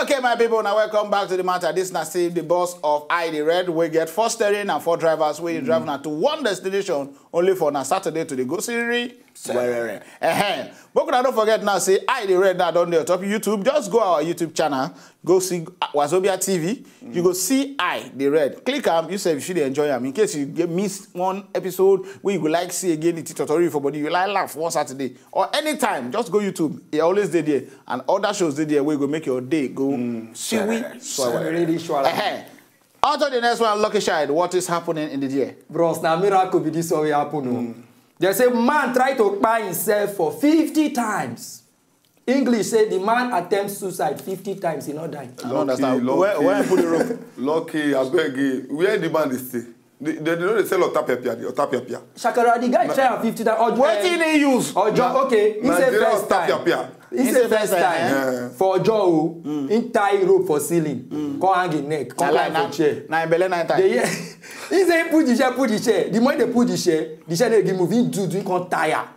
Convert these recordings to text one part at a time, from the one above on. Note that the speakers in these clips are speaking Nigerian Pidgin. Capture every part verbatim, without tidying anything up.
Okay, my people, now welcome back to the matter. This na still the boss of I the Red. We get four steering and four drivers. We drive now to one destination only for now Saturday to the go Siri. Where? Make una don't forget now, say I the Red now don dey on top YouTube. Just go our YouTube channel, go see Wazobia T V. You go see I the Red. Click am, you say you should enjoy am. In case you get miss one episode where you go like see again the tutorial for body, you like laugh one Saturday or anytime, just go YouTube. E always dey there, and other shows dey there wey go make your day go siwi swell. Really swell. Ehe. On to the next one, Lucky Shine. What is happening in the day? Bros, na miracle be this one wey happen o. They say man try to kpai himself for fifty times. English say the man attempt suicide fifty times, he no die. I don't understand. Lucky, where, where put the rope? Lucky, I beg you. Where the man dey stay? They, they, they know they sell Otapiapia, the Otapiapia. Shakara, the guy try am fifty times. Ojo, wetin he use? Ojo, okay. He say Nigeria first time. Otapiapia. He say first time. Yeah. For Ojo, he tie rope for ceiling. Come hang him neck. Come lie for chair. Na him belle na him tie. He say he put the chair, put the chair. The more they put the chair, the chair dey give move. He do, do, he come tire.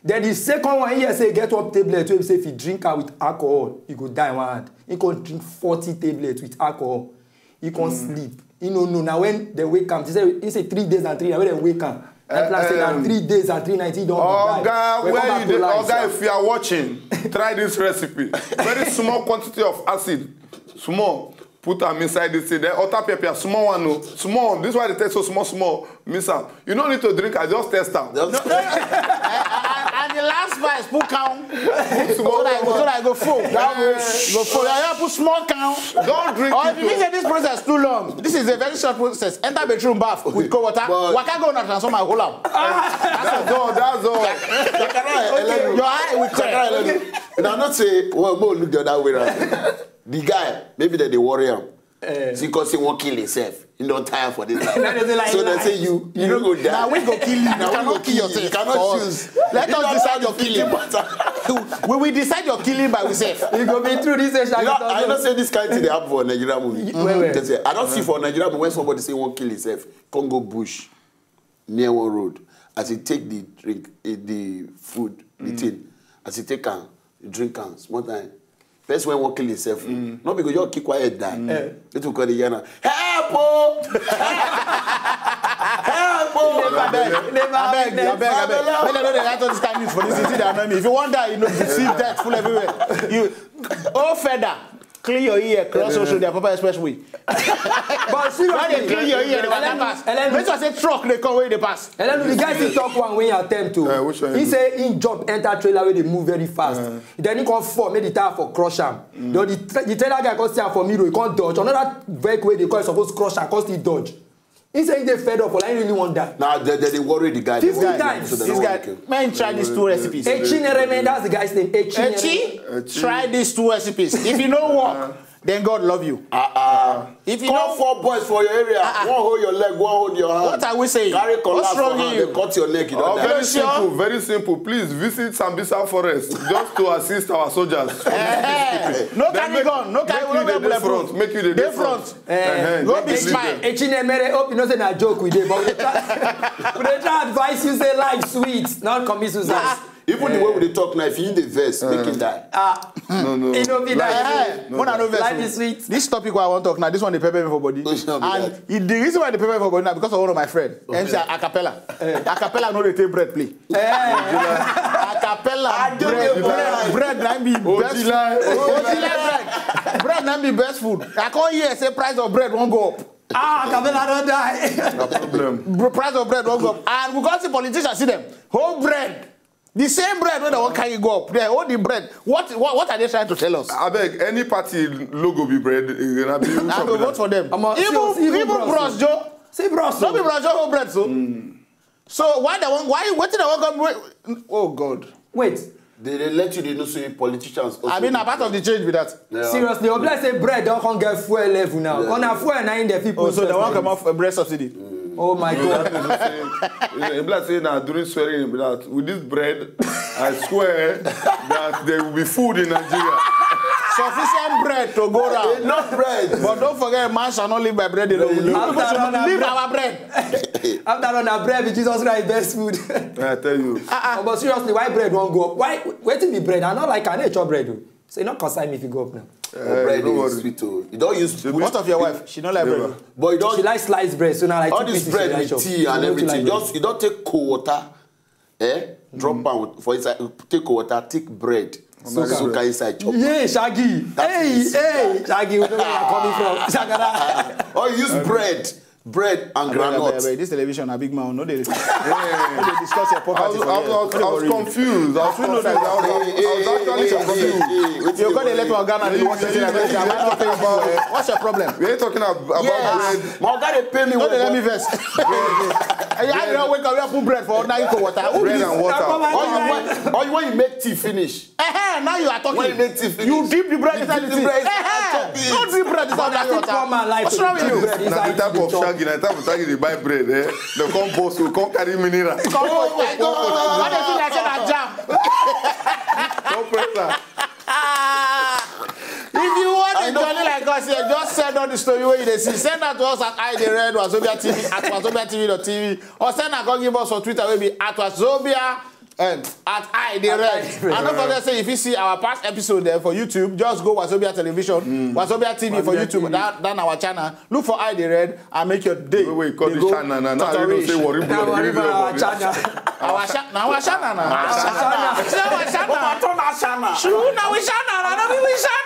Then the second one, he hear say e get one tablet wey be say if you drink am with alcohol, you go die one hand. He come drink forty tablets with alcohol. He come sleep. He no know. Now when they wake am, he say, he say three days and three nights. When they wake am, that plan say na three days and three nights he don die. Oga, where you dey? Oga, if you are watching, try this recipe. Very small quantity of acid. Small. Put am inside this thing. Then Otapiapia, small one, no. Small. This one they taste so small, small. Miss am. You no need to drink, I just test am. Just and, and the last vice, put count. Put small so that, so that I go full. That way. Go full. I put small count. Don't drink. Or if you think that this process too long, this is a very short process. Enter bedroom, bath with cold water. Waka go na transformer, hold am. That's all. That's all. Your eye will clear. Now not say, well, go look the other way around. The guy, maybe that they worry him. Eh. See, because he won't kill himself. He don't tire for this life. So they say you, you don't go die. Now we go kill you. Now you cannot kill yourself. You cannot choose. Let us decide your killing. We will decide your killing by ourselves. You go be through this session. You know, I don't say this kind of thing they happen for Nigerian movie. They say, I don't see for Nigerian movie when somebody say won't kill himself, Congo bush. Near one road. As he take the drink, eh, the food, the thing, as he take am, drink am, small time. First when one kill himself, no be go just keep quiet die. Eh. It will call the yana. Help oh! Help oh! Abeg, abeg, abeg, abeg. Make dem no dey write all this kind news for this city that annoy me. If you wan die, you know, you see death full everywhere. You, oh, feather. Clean your ear, cross Oshodi Apapa Expressway. But seriously, when they clean your ear, they waka pass. Make sure say truck dey come wey dey pass. Elenu, the guy still talk one wey he attempt to. Eh, which one? He say he jump enter trailer wey dey move very fast. Then he come fall, make the tire for crush am. Though the tra-, the trailer guy come see am for mirror, he come dodge. Another vehicle wey dey come suppose crush am, come still dodge. He say he dey fed up, like he really wan die. Now they, they, they worry the guy. Fifty times. This guy, man, try these two recipes. Echinereme, that's the guy's name. Echinereme. Echi, try these two recipes. If you no work, then God love you. Uh-uh. If you call four boys for your area, one hold your leg, one hold your hand. What are we saying? Carry collapse for hand, they cut your neck, you don't die. Very simple, very simple. Please visit Sambisa Forest just to assist our soldiers. No carry gun, no carry gun. Make you dey front, make you dey front. Eh, go be smart. Echinemere, hope you know say na joke we dey, but we dey try, we dey try advise you say life sweet, not commit suicide. Even the way we dey talk now, if you dey vex, make him die. Ah, no, no. E no be that. Mona no vex. Life is sweet. This topic wey I wan talk now, this one dey pepper me for body. And the reason why dey pepper me for body na because of one of my friend, M C Acapella. Acapella no dey take bread play. Eh. Acapella bread, bread, bread na be best. Ojila. Ojila bread. Bread na be best food. I come hear say price of bread wan go up. Ah, Acapella don die. No problem. Price of bread wan go up. And we come see politicians see them. Whole bread. The same bread wey dem wan carry go up. They hold the bread. What, what, what are they trying to tell us? Abeg, any party logo be bread. I go vote for them. Even, even Bros Joe. See Bros. No be Bros Joe hold bread so. So why they want, why, wetin they want come, wait, oh God. Wait. They, they let you, they know say politicians also. I mean, na part of the change be that. Yeah. Seriously, e be like say bread don come get fuel level now. Yeah. Come na fuel na im dey fit. Oh, so they wan comot bread subsidy. Oh my God. E be like say na during swearing be that. With this bread, I swear that there will be food in Nigeria. Sufficient bread to go round. Enough bread. But don't forget, man shall not live by bread alone. People should live our bread. After all, na bread be Jesus Christ best food. I tell you. But seriously, why bread wan go up? Why, wetin be bread? I no like, I no chop bread o. So e no concern me if you go up now. But bread dey sweet o. You don use put. What of your wife? She no like bread. But you don She like slice bread, so now like all two this pieces bread she like with chop. tea and She no too everything. Like Just you don take cold water, eh? Drop am for inside. Take cold water, take bread. Suka inside chop. Yeah, Shaggy. That Hey, is- hey, Shaggy. We know where you're coming from. Shagada. Or you use bread, bread and Abeg, abeg, groundnut. abeg, this television na big man. No dey no dey discuss your I property was, I for was, here. I was, I was confused. I was, I was, I was actually confused. You go dey let one Ghana dey watch this like this. Am I not paying you? What's your problem? We ain't talking about, about Yes. bread. My oga dey pay me No dey let me well. Vex. You don wake up, you put bread for ordinary cold water. Who Bread be and water. Or you when, or you when you make tea finish. Eh, eh, now you are talking. When you make tea finish. You dip the bread inside You the dip tea. the bread Eh, eh, inside the don't drip bread inside But I the think water. poor man life What's to wrong with drip you? bread Na inside the type the of chop. Shaggy, na the type of Shaggy dey buy bread, eh? They come boss, we come carry mineral. Come for my God. What dey feel like say na jam? Come press am. If you want a journey like us here, just send all the story wey you dey see. Send that to us at I Dey Red, Wazobia T V, at wazobia T V dot T V, or send am come give us on Twitter wey be at wazobia, um, at I Dey Red. And don't forget say if you see our past episode there for YouTube, just go Wazobia Television, Wazobia T V for YouTube, that, that our channel. Look for I Dey Red and make your day. Wait, wait, call dey the go channel now. Now you don't say tottering. worry, Now worry, worry worry, for our worry. channel. Our cha-, na our channel na. Our channel. Say our channel. True, na we channel. Na we we channel.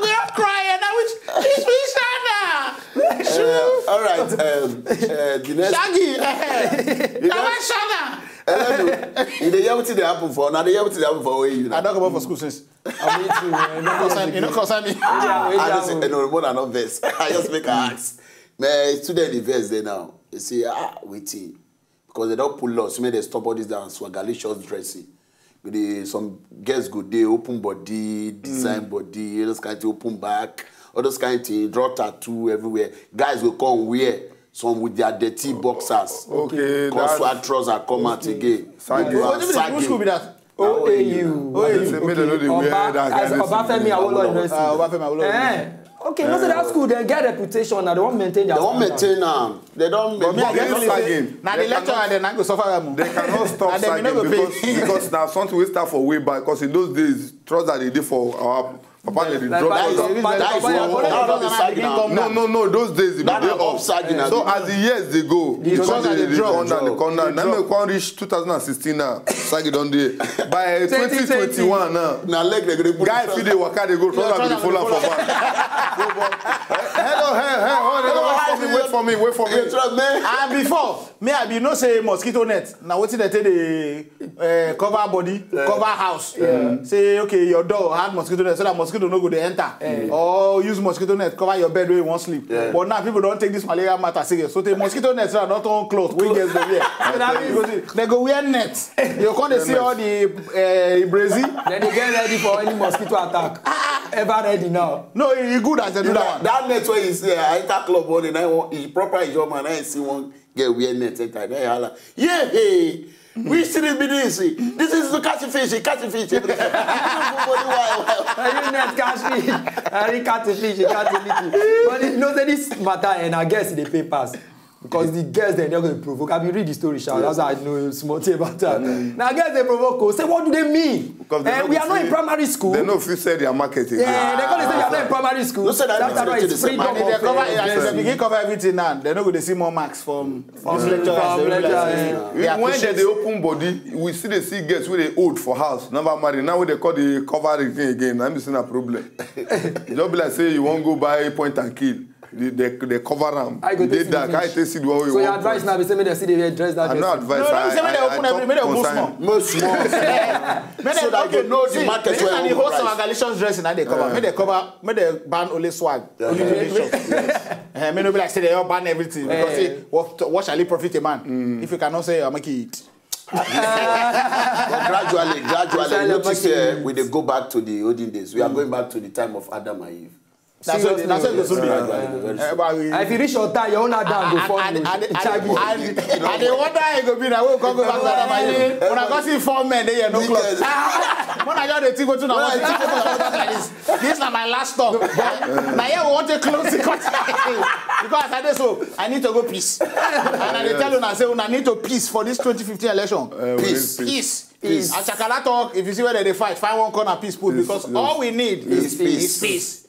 We are crying. Na we we channel. True. All right. Um, uh, the next. Shaggy. Eh. Na we channel. Hello. You dey hear wetin dey happen for? Now dey hear wetin dey happen for where you I now. don comot for school since. I'm with you, man. Concern, you no concern me. I just say no, more than not vex. I just make an ask. Man, student dey vex there now. They say ah wetin because they don put laws make they stop all this down swagalicious dressing. But the, some girls go dey open body, design body, all those kind of thing, open back, all those kind of thing, draw tattoo everywhere. Guys go come wear some with their dirty boxers. Okay, Come that's swag trouser come out again. Sagging. You are Wetin be the school school be sagging. that? O A U. They say make they no dey wear Oba, that kind of Obafemi thing. Awolowo University. Ah, Obafemi Awolowo. Eh. Okay, no say that school dem get reputation na they wan maintain their They wan standard. Maintain am. They don But me, I maintain. get They feeling say sagging. na They the lecturer cannot- dem na go suffer am. They cannot stop And then we sagging no go pay. because, because now something we start for way back. Because in those days, trousers they dey for our papa they dey Like, drop like, down. like, That is like, what like, that like, one is sagging now. No, no, no. Those days they That dey na up. up sagging. So as the years they go, The trousers dey drop. Come down, they come down. Now me come reach two thousand and sixteen now. Sagging don dey. By twenty twenty-one now. Na leg they go dey put. Guy fit dey waka dey go, trouser go dey follow am for back. Hello, hey, hey, hold on, wait for me, wait for me, wait for me. Hey, man. And before, me I be know say mosquito net na wetin dem take dey uh, cover body, cover house. Say okay, your door had mosquito net so that mosquito no go dey enter. Or use mosquito net cover your bed where you wan sleep. But now people don take this malaria matter serious. So the mosquito net so that not on cloth wey girls dey wear. So that means you go see, they go wear net. You come dey see all the uh, brazy. Then they get ready for any mosquito attack. Ever ready now. No, e good as dem do that one. That net wey you see, I enter club one day, na one e proper Ijeoma, na I see one girl wear net enter. Na I holla, yeah, hey, which street be this? This is the catch fish, catch fish. Everything. Everybody wild, wild. Are you net catch fish? Are you catch fish? You catch fish. But you know say this matter and I guess they pay pass. Because the girls dem no go dey provoke. I be read the story sha. That's how I know small thing about that. Now girls dey provoke o. Say what do they mean? Because they Eh, no we go are not in say- primary school. They no fit sell their market again. Yeah, they gonna say you are not in primary school. No say that That's means why wetin it's dey freedom say And if they of, cover, eh, and if they dressing. begin cover everything now, they no go dey see more marks from from lecturers. From They will be like, lecturers. eh, they Even when they appreciate dey open body, we still dey see girls wey dey old for house, never marry. Now wey they call the cover the thing again, na me say na problem. E just be like say you wan go buy point and kill. They, they, they cover am. I go E dey take dark. the I fish. take see the one wey you So your wan advice point. Now be say make dem still dey wear dress that I no dress. advise. No, no, I, say make I, they I open talk every- make they open concern. small. Most small. Make So dem that okay, you know the see, market this where na the you whole price. Sawa Galatians dressing na dey cover. Make dem cover, make dem ban only swag, only tradition. Eh, make no be like say they all ban everything because Eh. say what, what shall it profit a man if you cannot say I'm a kid. But gradually, gradually, Inside notice the eh, market. We dey go back to the olden days. We are going back to the time of Adam and Eve. That's what that's what it go soon be. Gradually, very soon. Eh, but we- And if you reach your time, your own down go I- fall. I- You I- I- charge you. I- I dey wonder how e go be now. We come go back to Adam and Eve. When I go see four men dey here, no clothes. When I just dey think wetin I want to think about like this. This na my last stop. Na here we want to close the country. Because as I dey so, I need to go peace. And I dey tell una say una need to peace for this twenty fifteen election. Eh, we Peace. need Peace. Peace. As Shakara talk, if you see where they dey fight, find one corner, peace put, Peace, because yes. all we need is Is peace. peace.